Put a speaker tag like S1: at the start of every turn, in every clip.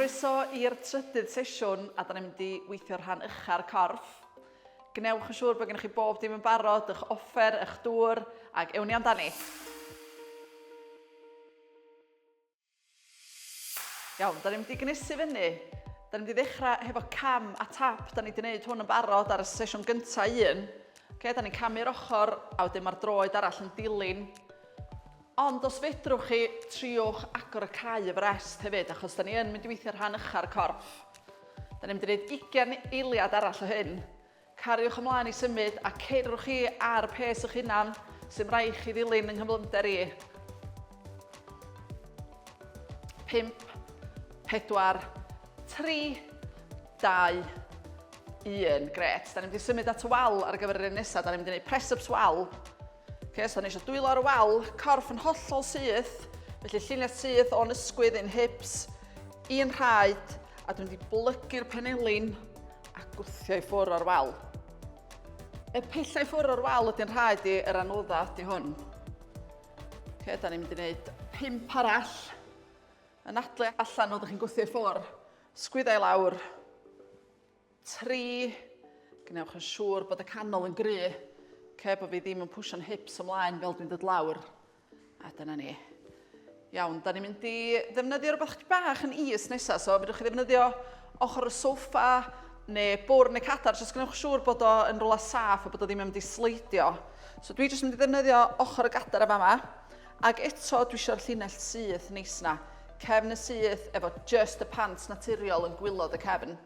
S1: Croeso i'r trydydd sesiwn a da ni'n mynd i weithio rhan ucha'r corff. Gwnewch yn siŵr bod gennych chi bob dim yn barod, eich offer, eich dŵr, ac ewn ni amdani. Iawn, da ni'n mynd i gynnesu fyny. Da ni'n mynd i ddechrau hefo cam a tap. Da ni wedi gwneud hwn yn barod ar y sesiwn gyntaf un. Okay, da ni'n camu'r ochr, a wedyn mae'r droed arall yn dilyn. Ond os fedrwch chi, triwch agor y cau y frest hefyd, achos da ni yn mynd i weithio rhan ucha'r corff. Da ni'n mynd i wneud 20 eiliad arall o hyn. Cariwch ymlaen i symud a cerwch chi ar pace eich hunan, sy'n rhaid chi ddilyn yng nghyflymder i. 5, 4, 3, 2, 1. Gret. Da ni'n mynd i symud at y wal ar gyfer yr un nesaf. Da ni'n mynd i wneud press-ups wal. Okay, so ni eisiau dwylo ar y wal, corff yn hollol syth, felly llinell syth o'n ysgwydd i'n hips, i'n rhaid, a dwi'n mynd i blygu'r penelin a gwthio i ffwrdd o'r wal. Y pellau i ffwrdd o'r wal ydy'n rhaid i, yr anodda ydy hwn. Okay, da ni'n mynd i wneud pump arall. Anadlu allan oeddech chi'n gwthio i ffwrdd. Sgwydda i lawr. 3, gwnewch yn siŵr bod y canol yn gry, ce, bod fi ddim yn pwsio'n hips ymlaen fel dwi'n dod lawr. A dyna ni. Iawn, da ni'n mynd i ddefnyddio rhywbeth chydig bach yn is nesaf, so fedrwch chi ddefnyddio ochr y soffa neu bwr neu cadar, jyst gwnewch siŵr bod o yn rhywle saff a bod o ddim yn mynd i sleidio. So dwi jyst yn mynd i ddefnyddio ochr y gadar yma yma, ac eto dwi eisiau'r llinell syth neis na. Cefn y syth efo just y pant naturiol yn gwylod y cefn.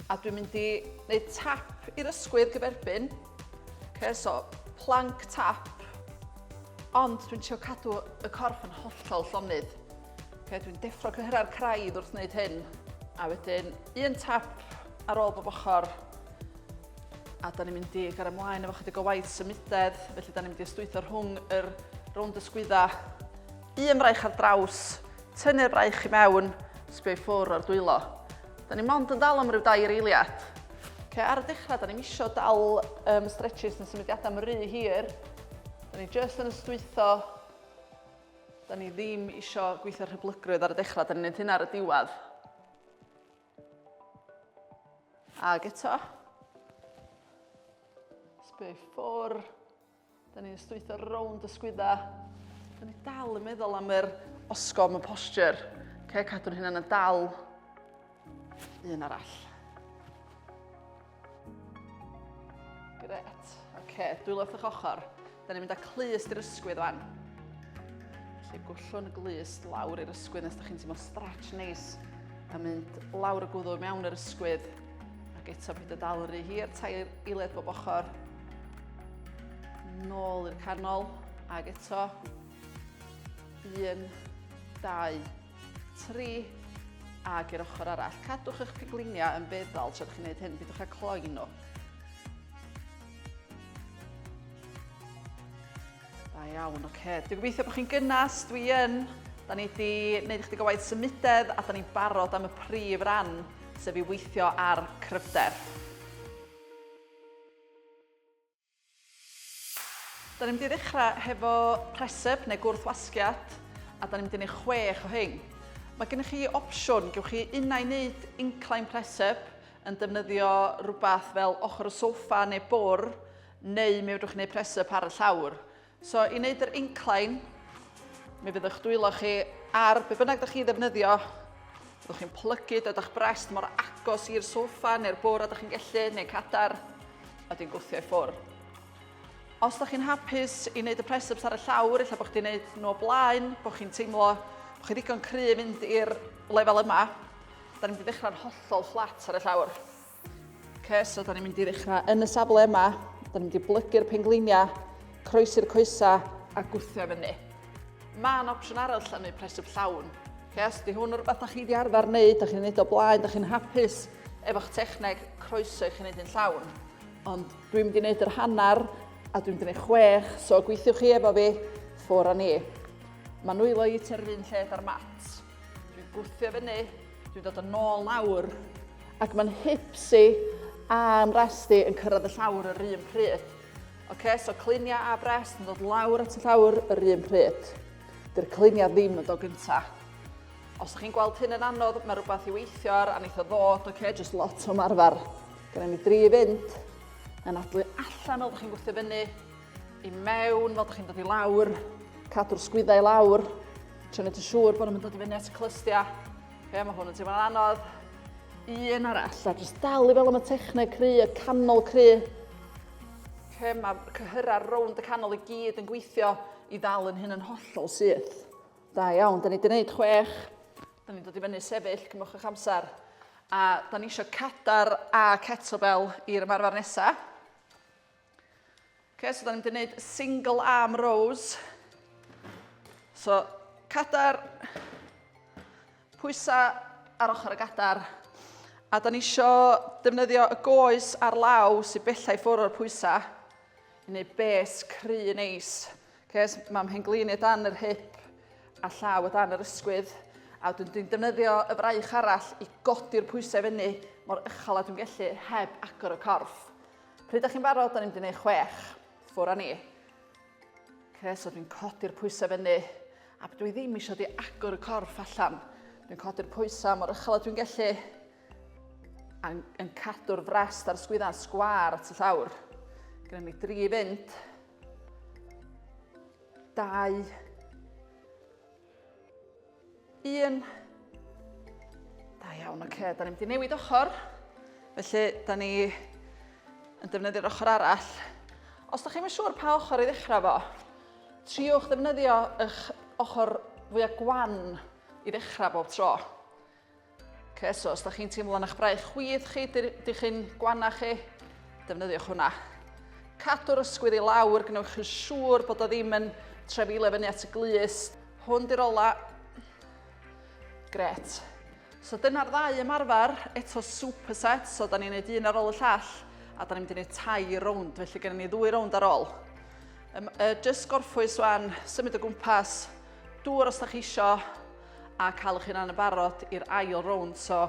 S1: A dwi'n mynd i wneud tap i'r ysgwydd gyferbyn. Okay, so plank tap. Ond dwi'n trio cadw y corff yn hollol llonydd. Okay, dwi'n deffro cyhyrau'r craidd wrth wneud hyn. A wedyn un tap ar ôl bob ochr. A da ni'n mynd i gael ymlaen efo chydig o waith symudedd. Felly da ni'n mynd i ystwytho rhwng yr rownd y sgwydda. Un braich ar draws, tynnu'r braich i mewn, sbio i ffwrdd o'r dwylo. Da ni mond yn dal am ryw dair eiliad. Okay, ar y dechrau, da ni'n isio dal um, stretches yn symudiadau am rhy hir. Da ni just yn ystwytho. Da ni ddim isio gweithio rhyblygrwydd ar y dechrau, da ni'n gwneud hynna ar y diwedd. Ag eto. Sbio i ffwr. Da ni'n ystwytho rownd y sgwydda. Da ni dal yn meddwl am yr osgo am y posture. Okay, cadw'n hynna'n y dal. Un arall. Gret. Oce, okay, dwylo wrth eich ochr. Da ni'n mynd â clust i'r ysgwydd wan. Felly gwllwn y glust lawr i'r ysgwydd nes da chi'n teimlo stretch neis. A mynd lawr y gwddw mewn yr ysgwydd. Ac eto peidio dal rhy hir, tair eiliad bob ochr. Nôl i'r canol, ac eto. Un, dau, tri, ac i'r ochr arall. Cadwch eich pigliniau yn feddal tra ydych chi'n gwneud hyn, peidiwch â cloi nhw. Da iawn, oce. Okay. Dwi'n gobeithio bod chi'n gynnas, dwi yn. Da ni wedi gwneud chydig o waith symudedd a da ni'n barod am y prif ran, sef i weithio ar cryfder. Da ni'n mynd i ddechrau hefo press-up neu gwrthwasgiad a da ni'n mynd i wneud chwech o hyn. Mae gennych chi opsiwn, gewch chi unau wneud incline press-up yn defnyddio rhywbeth fel ochr y soffa neu bwr, neu mi fedrwch chi wneud press-up ar y llawr. So i wneud yr incline, mi fydd eich dwylo chi ar be bynnag da chi ddefnyddio. Byddwch chi'n plygu, dod â'ch brest mor agos i'r soffa neu'r bwr a da chi'n gallu, neu cadar, a di'n gwthio i ffwrdd. Os da chi'n hapus i wneud y press-ups ar y llawr, ella bod chdi'n wneud nhw o blaen, bod chi'n teimlo bod chi ddigon cry mynd i'r lefel yma, da ni'n mynd i ddechrau'n hollol fflat ar y llawr. Okay, so da ni'n mynd i ddechrau yn y safle yma. Da ni'n mynd i blygu'r pengliniau, croesi'r coesau a gwthio fyny. Mae yna opsiwn arall am wneud press-up llawn. Okay, os ydy hwn rhywbeth da chi wedi arfer wneud, da chi'n wneud o blaen, da chi'n hapus efo'ch techneg, croeso i chi wneud yn llawn. Ond dwi'n mynd i wneud yr hanner a dwi'n mynd i wneud chwech, so gweithiwch chi efo fi, ffwr â ni. Mae nwylo i tua'r un lled ar mat. Dwi'n gwthio fyny, Dwi'n dod yn ôl lawr ac mae'n hips i a'n rest i yn cyrraedd y llawr yr un pryd. Oce, so cliniau a brest yn dod lawr at y llawr yr un pryd. Dy'r cliniau ddim yn dod gynta. Os ydych chi'n gweld hyn yn anodd, mae rhywbeth i weithio ar, a wneith o ddod, oce, okay, just lot o ymarfer. Gyda ni dri i fynd, anadlu allan fel ydych chi'n gwthio fyny, i mewn fel ydych chi'n dod i lawr, cadw'r sgwyddau i lawr, trio wneud yn siŵr bod nhw'n dod i fyny at y clustiau. Oce, mae hwn yn teimlo'n anodd. Un arall, a jyst dal i fel am y techneg cry, y canol cry. Oce, mae cyhyrau rownd y canol i gyd yn gweithio i ddal yn hyn yn hollol syth. Da iawn, da ni wedi gwneud chwech. Da ni'n dod i fyny sefyll, cymwch eich amser. A da ni eisiau cadar a kettlebell i'r ymarfer nesaf. Okay, so da ni'n mynd i wneud single arm rows. So, cadar, pwysau ar ochr y gadar. A da ni eisiau defnyddio y goes ar law sy'n bellau ffwrdd o'r pwysau i wneud bes cry neis. Okay, so mae mhenglin i dan yr hip a llaw o dan yr ysgwydd. A wedyn dwi'n defnyddio y fraich arall i godi'r pwysau fyny mor uchel a dwi'n gallu heb agor y corff. Pryd ydych chi'n barod, da ni'n mynd i wneud chwech. Ffwr â ni. Okay, so dwi'n codi'r pwysau fyny. A dwi ddim eisiau di agor y corff allan. Dwi'n codi'r pwysau mor uchel a dwi'n gallu. A yn cadw'r frest a'r sgwydda'n sgwar at y llawr. Gyda ni dri fynd. 2, 1. Da iawn, oce. Okay. Da ni'n mynd i newid ochr. Felly, da ni yn defnyddio'r ochr arall. Os da chi'n siŵr pa ochr i ddechrau fo, triwch ddefnyddio eich ochr fwyaf gwan i ddechrau bob tro. Okay, so os da chi'n teimlo yn eich braich chwith chi, dych chi'n gwana chi, defnyddiwch hwnna. Cadw'r ysgwydd i lawr, gwnewch yn siŵr bod o ddim yn trefilio fyny at y glust. Hwn di'r ola. Gret. So dyna'r ddau ymarfer, eto superset, so da ni'n neud un ar ôl y llall, a da ni'n mynd i wneud tair rownd, felly gennym ni ddwy rownd ar ôl. Um, uh, just gorffwys wan, symud o gwmpas, dŵr os da chi isio, a cael eich hunan yn barod i'r ail rownd, so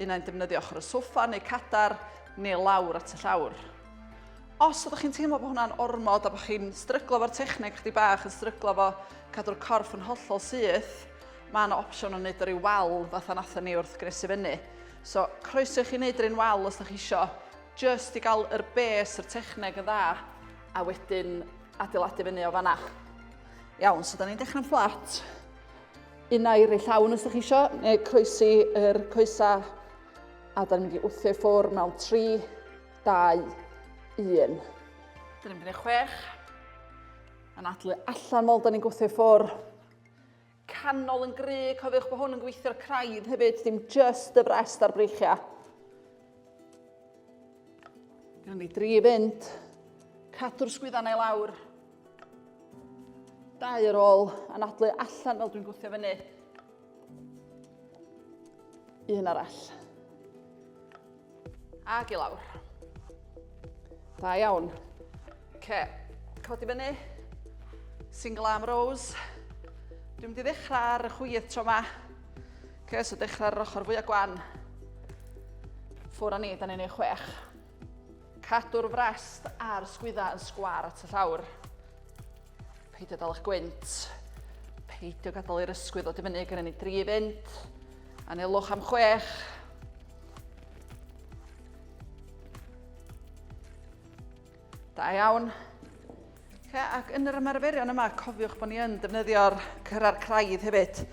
S1: un ai'n defnyddio ochr y soffa neu cadar neu lawr at y llawr. Os ydych chi'n teimlo bod hwnna'n ormod a bod chi'n stryglo fo'r techneg chdi bach, yn stryglo fo cadw'r corff yn hollol syth, mae yna opsiwn o wneud yr wal fatha nathon ni wrth gresu fyny. So, croeso i chi wneud yr un wal os ydych chi isio, just i gael yr bes, yr techneg yn dda, a wedyn adeiladu fyny o fanna. Iawn, so da ni'n dechrau'n fflat. Un ai rei llawn os ydych chi isio, neu croesi yr coesa a da ni'n mynd i wthio i ffwrdd mewn 3, 2, 1. Da ni'n mynd i wneud chwech. Anadlu allan fel da ni'n gwthio i ffwrdd. Canol yn gry, cofiwch bod hwn yn gweithio'r craidd hefyd, dim just y brest a'r breichiau. Gwnawn ni dri i fynd. Cadw'r sgwyddan i lawr. Dau ar ôl, anadlu allan fel dwi'n gwthio fyny. Un arall. Ag i lawr. Da iawn. Ce, codi fyny. Single arm rows. Dwi'n mynd i ddechrau ar y chwith tro yma. Ce, so dechrau ar yr ochr fwyaf gwan. Ffwr â ni, da ni'n ei chwech. Cadw'r frest a'r sgwydda yn sgwar at y llawr. Peidio dal eich gwynt. Peidio gadael i'r ysgwydd ddod i fyny. Gynnu ni dri fynd. Anelwch am chwech. Da iawn. Okay, ac yn yr ymarferion yma, cofiwch bod ni yn defnyddio'r cyrra'r craidd hefyd.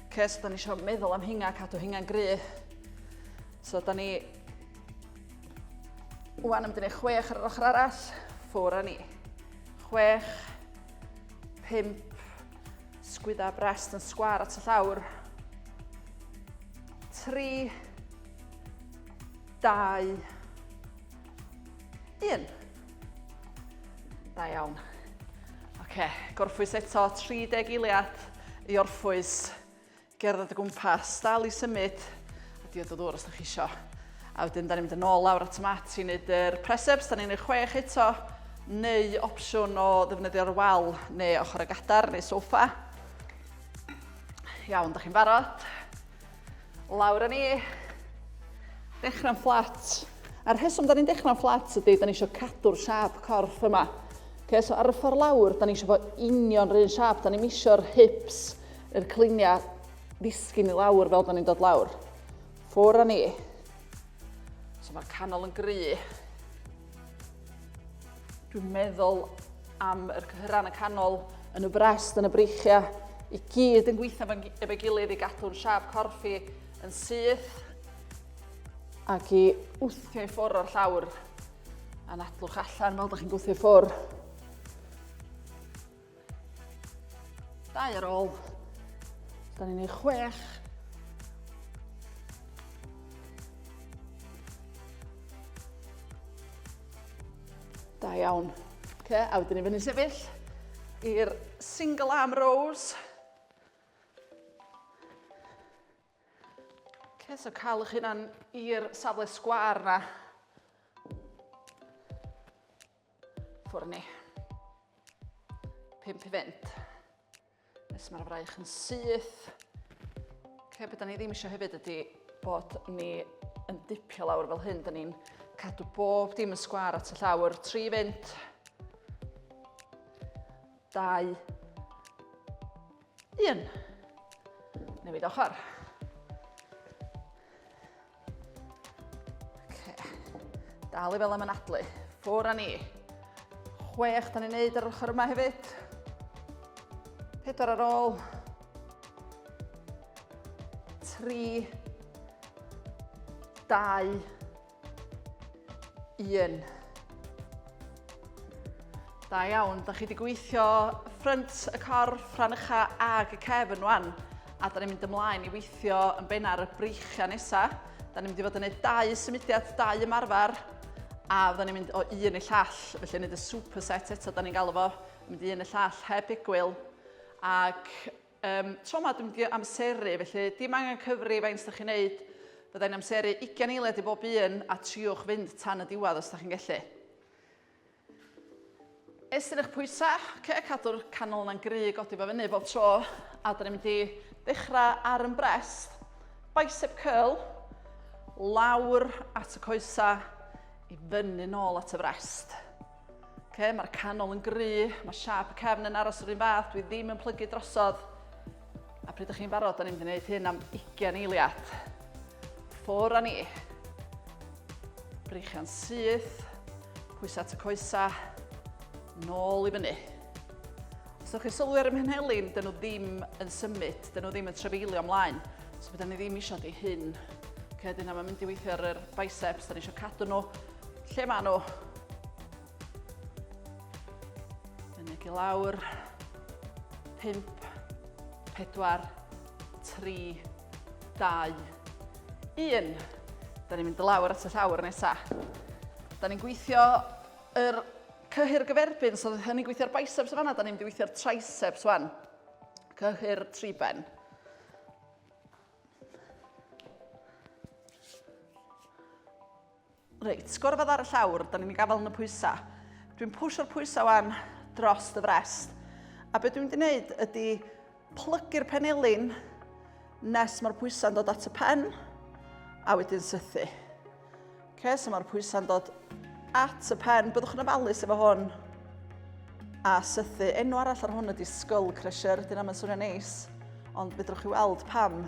S1: Okay, so da ni eisiau meddwl am hinga, cadw hinga'n gry. So da ni Wan am dynnu chwech ar yr ochr arall. Ffwr â ni. Chwech, pump, sgwydda brest yn sgwar at y llawr. Tri, dau, un. Da iawn. Oce, okay, gorffwys eto, 30 eiliad i orffwys. Gerdded o gwmpas, dal i symud, a diod o ddŵr os da chi isio. A wedyn, da ni'n mynd yn ôl lawr at y mat i wneud yr press-ups, da ni'n gwneud chwech eto, neu opsiwn o ddefnyddio'r wal neu ochr y gadar neu soffa. Iawn, da chi'n barod? Lawr â ni. Dechrau'n fflat. A'r rheswm da ni'n dechrau'n fflat ydy, da ni eisiau cadw'r siâp corff yma. Okay, so ar y ffordd lawr, da ni eisiau bod union rhywun siâp, da ni'n eisiau'r hips, yr cliniau. ddisgyn i lawr fel da ni'n dod lawr. Ffwr â ni. So mae'r canol yn gry. Dwi'n meddwl am yr cyhyrau yn y canol, yn y brest, yn y breichiau, i gyd yn gweithio efo'i gilydd i gadw'n siap corff i yn syth ac i wthio i ffwrdd o'r llawr. Anadlwch allan fel ydych chi'n gwthio i ffwrdd. Dau ar ôl. Da ni'n ei chwech. Da iawn. Okay, a wedyn ni fyny sefyll i'r single arm rows. Okay, so cael eich hunan i'r safle sgwar na. Ffwrdd ni. 5 i fynd. Nes mae'r fraich yn syth. Okay, beth da ni ddim eisiau hefyd ydy bod ni yn dipio lawr fel hyn. Da ni'n cadw bob dim yn sgwar at y llawr. 3 fynd. 2. 1. Newid ochr. Okay. Dal i fel am anadlu. Ffwr â ni. 6 da ni'n neud ar ochr yma hefyd. 4 ar ôl. 3, 2, 1. Da iawn, da chi wedi gweithio ffrynt y corff, rhan ucha ag y cefn wan. A da ni'n mynd ymlaen i weithio yn benna ar y breichiau nesa. Da ni'n mynd i fod yn gwneud dau symudiad, dau ymarfer, a fydda ni'n mynd o un i llall, felly wneud y superset eto, da ni'n galw fo, mynd i un i llall heb egwyl. Ac tro 'ma dwi'n mynd i amseru, felly dim angen cyfri faint da chi'n neud. Byddai'n amseru 20 eiliad i bob un a triwch fynd tan y diwedd os da chi'n gallu. Estyn eich pwysau, okay, cadw'r canol yna'n gry, godi fo fyny bob tro. A da ni'n mynd i ddechrau ar yn brest. Bicep curl, lawr at y coesau, i fyny nôl at y frest. Okay, mae'r canol yn gry, mae siap y cefn yn aros yr un fath, dwi ddim yn plygu drosodd. A pryd ydych chi'n barod, da ni'n mynd i wneud hyn am 20 eiliad. Ffwr â ni. Breichiau'n syth, pwysau at y coesau, nôl i fyny. Os ydych chi'n sylwi ar y mhenhelin, dyn nhw ddim yn symud, dyn nhw ddim yn trefeilio ymlaen. So beth ni ddim eisiau di hyn. Okay, dyna mae'n mynd i weithio ar yr biceps, da ni eisiau cadw nhw lle maen nhw. Fyny i lawr. 5, 4, 3, 2, 1. Da ni'n mynd lawr at y llawr nesa. Da ni'n gweithio yr cyhyr gyferbyn, so da ni'n gweithio'r biceps yn fanna, da ni'n mynd i weithio'r triceps wan. Cyhyr triben. Reit, gorfod ar y llawr, da ni'n gafael yn y pwysau. Dwi'n pwsio'r pwysau wan dros y frest. A beth dwi'n mynd i wneud ydy plygu'r penelin nes mae'r pwysau'n dod at y pen a wedyn sythu. Okay, so mae'r pwysau'n dod at y pen. Byddwch yn ofalus efo hwn. A sythu. Enw arall ar hwn ydy skull crusher. Dyna mae'n swnio neis. Ond fedrwch chi weld pam.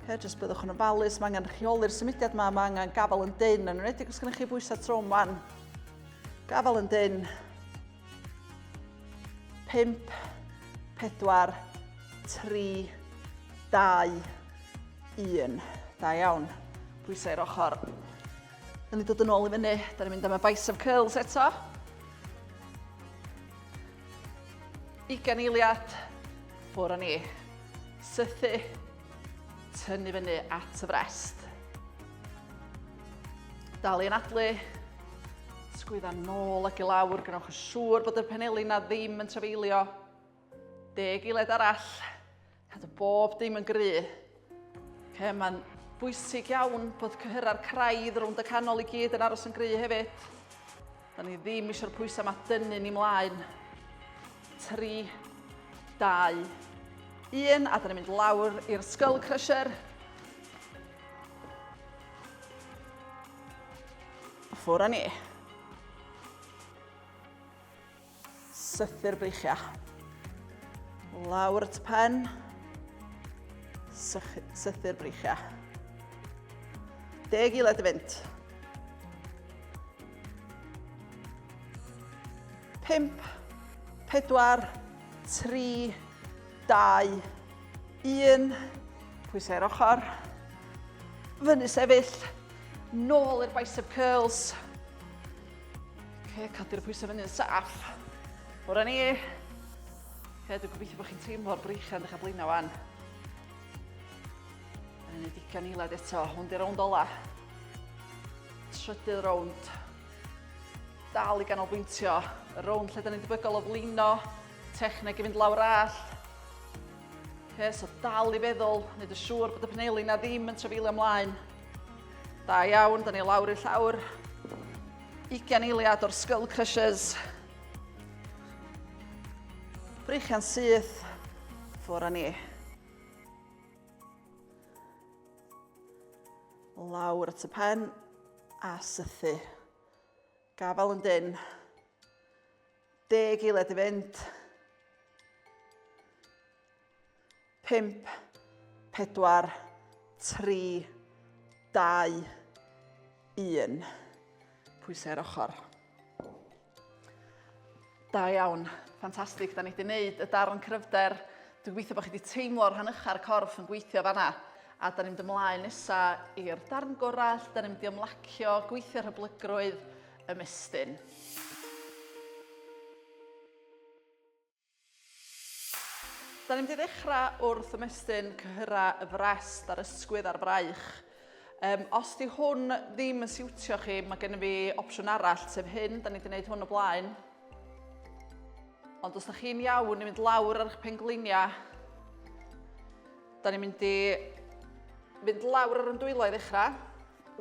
S1: Okay, jyst byddwch yn ofalus, mae angen rheoli'r symudiad yma, mae angen gafael yn dyn, yn enwedig os gennych chi bwysau trwm wan. Gafael yn dyn. 5, 4, 3, 2, 1. Da iawn. Pwysau i'r ochr. Da ni'n dod yn ôl i fyny. Da ni'n mynd am y bicep curls eto. 20 eiliad, ffwr â ni. Sythu, tynnu fyny at y frest. Dal i anadlu, sgwydda nôl ac i lawr, gwnewch yn siŵr bod y penelin na ddim yn trafeilio. Deg eiliad arall, cadw bob dim yn gry. Okay, mae'n bwysig iawn bod cyhyrau'r craidd rownd y canol i gyd yn aros yn gry hefyd. Da ni ddim eisiau'r pwysau yma dynnu ni mlaen. 3, 2, 1, a da ni'n mynd lawr i'r skull crusher. Ffwr â ni. Sythu'r breichiau. Lawr at y pen. Sythu'r breichiau. Deg eiliad i fynd. 5, 4, 3, 2, 1. Pwysau i'r ochr. Fyny sefyll. Nôl i'r bicep curls. Okay, codi'r pwysau fyny'n saff. Ffwrdd ni. Okay, dwi'n gobeithio bod chi'n teimlo'r breichiau'n dechrau blino wan. Yn ei digon eiliad eto. Hwn di'r rownd ola. Trydydd rownd. Dal i ganolbwyntio. Y rownd lle da ni'n debygol o flino. Techneg i fynd lawr all. Okay, so dal i feddwl, wneud yn siŵr bod y peneli na ddim yn trafeilio ymlaen. Da iawn, da ni lawr i'r llawr. 20 eiliad o'r skull crushers. Breichiau'n syth, ffwr â ni. Lawr at y pen a sythu. Gafel yn dyn. Deg eiliad i fynd. 5, 4, 3, 2, 1. Pwysau ar ochr. Da iawn, ffantastig. Da ni wedi gwneud y darn cryfder. Dwi'n gobeithio bod chi wedi teimlo'r rhan ucha'r corff yn gweithio fanna. A da ni'n mynd ymlaen nesa i'r darn gorau, lle da ni'n mynd i ymlacio, gweithio'r hyblygrwydd, ymestyn. Da ni'n mynd i ddechrau wrth ymestyn cyhyrau y frest a'r ysgwydd a'r fraich. Um, os di hwn ddim yn siwtio chi, mae gennym fi opsiwn arall, sef hyn, da ni wedi gwneud hwn o blaen. Ond os da chi'n iawn i fynd lawr ar eich pengliniau, da ni'n mynd i fynd lawr ar yn dwylo i ddechrau.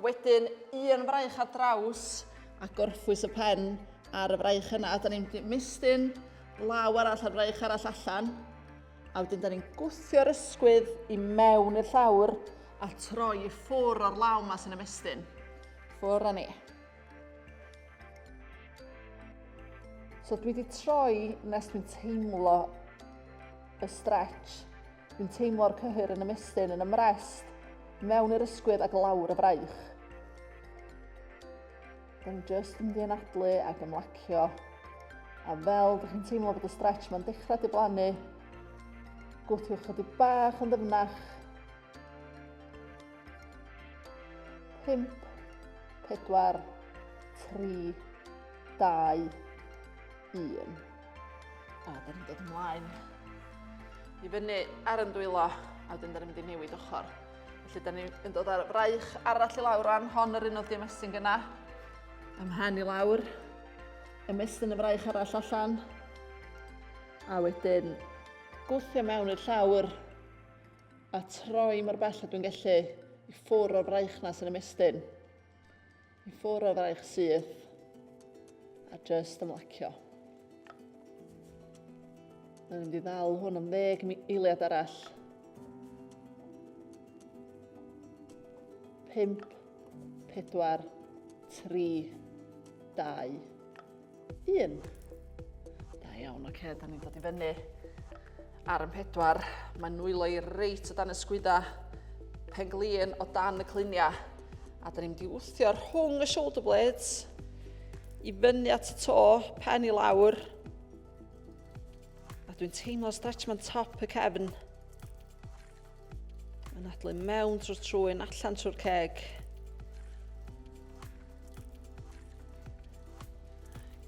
S1: Wedyn un fraich ar draws a gorffwys y pen ar y fraich yna. Da ni'n mistyn law arall a'r fraich arall allan. A wedyn da ni'n gwthio'r ysgwydd i mewn i'r llawr a troi i ffwr o'r law yma sy'n ymestyn. Ffwr â ni. So dwi wedi troi nes dwi'n teimlo y stretch. Dwi'n teimlo'r cyhyr yn ymestyn yn y mrest, mewn i'r ysgwydd ac lawr y fraich. Dwi'n just yn mynd i anadlu ac ymlacio. A fel ydych chi'n teimlo bod y stretch ma'n dechrau diflannu, gwthiwch chydig bach yn ddyfnach. 5, 4, 3, 2, 1. A da ni'n dod ymlaen i fyny ar yn dwylo, a wedyn da ni'n mynd i newid ochr. Felly da ni'n dod ar y fraich arall i lawr ran hon yr un oedd di ymestyn gyna. Ymhen i lawr, ymestyn y fraich arall allan, a wedyn gwthio mewn i'r llawr a troi mor bell a dwi'n gallu i ffwr o'r fraich na sy'n ymestyn. I ffwrdd o'r fraich syth a just ymlacio. Mae'n mynd i ddal hwn am ddeg eiliad arall. 5, 4, 3, 2, 1. Da iawn, oce, okay, da ni'n dod i fyny ar yn pedwar. Mae nwylo i reit o dan y sgwydda, pen glin o dan y cluniau. A da ni'n mynd i wthio rhwng y shoulder blades i fyny at y to, pen i lawr. A dwi'n teimlo stretch ma'n top y cefn. Anadlu mewn trwy'r trwyn, allan trwy'r ceg.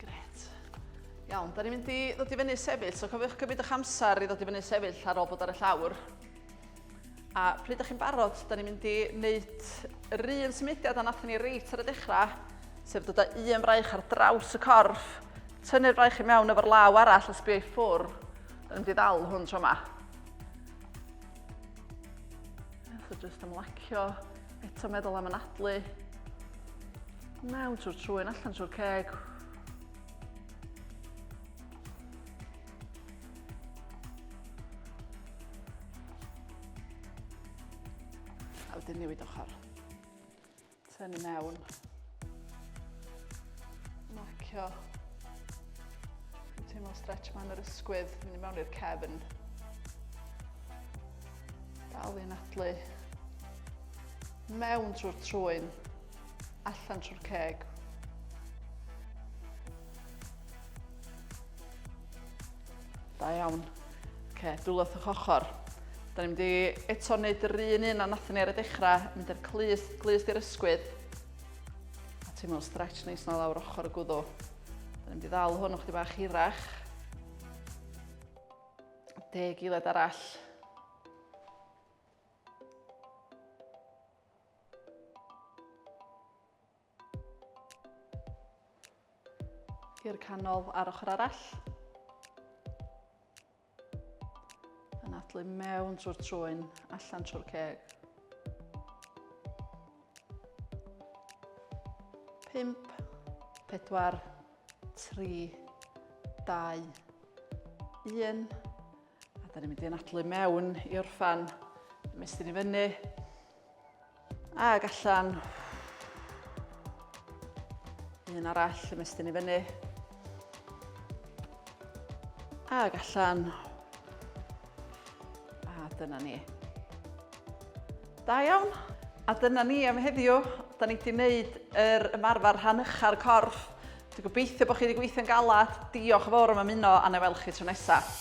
S1: Gret. Iawn, da ni'n mynd i ddod i fyny sefyll, so cofiwch gymryd eich amser i ddod i fyny sefyll ar ôl bod ar y llawr. A pryd ydych chi'n barod, da ni'n mynd i wneud yr un symudiad a nathon ni reit ar y dechrau, sef dod â un fraich ar draws y corff, tynnu'r fraich i mewn efo'r law arall a sbio i ffwr. Da ni'n mynd i ddal hwn tro yma. So just ymlacio, eto meddwl am anadlu. Mewn trwy'r trwyn, allan trwy'r ceg. A wedyn newid ochr. Tynnu mewn. Ymlacio. Dwi'n teimlo stretch man yr ysgwydd, mynd i mewn i'r cefn. Dal i anadlu. Mewn trwy'r trwyn, allan trwy'r ceg. Da iawn. Oce, dwylo wrth eich ochr. Da ni'n mynd i eto wneud yr un un a nathon ni ar y dechrau, mynd â'r clust, glust i'r ysgwydd. A teimlo'n stretch neis na lawr ochr y gwddw. Da ni'n mynd i ddal hwn o'ch bach hirach. Deg eiliad arall. I'r canol a'r ochr arall. Anadlu mewn trwy'r trwyn, allan trwy'r ceg. 5, 4, 3, 2, 1. A da ni'n mynd i anadlu mewn i orffan, ymestyn i fyny. Ag allan. Un arall, ymestyn i fyny. Ag allan. A dyna ni. Da iawn. A dyna ni am heddiw. Da ni wedi gwneud yr ymarfer rhan ucha'r corff. Dwi'n gobeithio bod chi wedi gweithio'n galad. Diolch yn fawr am ymuno a na weld chi tro nesaf.